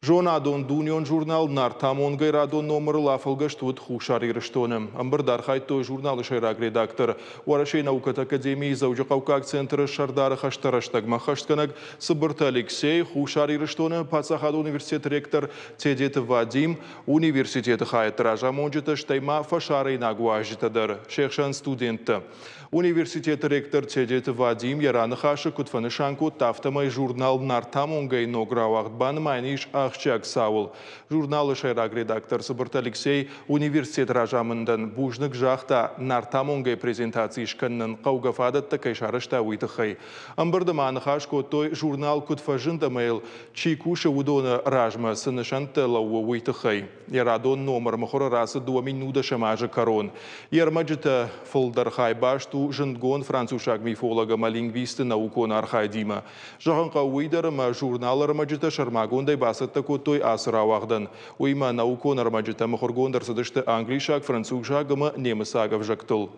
Зонадон дунеон журнал Нартамонгӕ-йы радон номырыл афӕлгӕст уыд Хуссар Ирыстоны. Ӕмбырды архайдтой журналы сӕйраг редактор, Уӕрӕсейы наукӕты академийы Дзӕуджыхъӕуккаг центры сӕрдары хӕстӕ рӕстӕгмӕ ӕххӕстгӕнӕг Цыбырты Алексей, Хуссар Ирыстоны паддзахадон университеты ректор Тедеты Вадим, университеты хайӕдты разамонджытӕ, стӕй ма фӕсарӕйнаг уазджытӕ дӕр, се хсӕн студенттӕ. Университеты ректор Тедеты Вадим йӕ раныхасы куыд фӕнысан кодта, афтӕмӕй журнал Нартамонгӕ-йы ног рауагъд банымайӕн ис ахсджиаг цауыл. Журналы сӕйраг редактор Цыбырты Алексей университеты разамындӕн бузныг загъта, Нартамонгӕ-йы презентаци скӕнынӕн хъӕугӕ фадӕттӕ кӕй сарӕзта, уый тыххӕй. Ӕмбырды ма ныхас кодтой, журнал куыд фӕзынд ӕмӕ йыл чи кусы, уыдоны размӕ цы нысӕнттӕ лӕууы, уый тыххӕй. Йӕ радон номыр мыхуыры рацыд 2010 азы кӕрон. Йе рмӕджытӕ фылдӕр хай баст у зындгонд францусаг мифолог ӕмӕ лингвисты наукон архайдимӕ. Зӕгъын хъӕуы уый дӕр, ӕмӕ журналы ӕрмӕджытӕ сӕрмагондӕй бацӕттӕ кодтой ацы рауагъдӕн. Уыимӕ наукон ӕрмӕджытӕ мыхуыргонд ӕрцыдысты англисаг, францусаг ӕмӕ немыцаг ӕвзӕгтыл.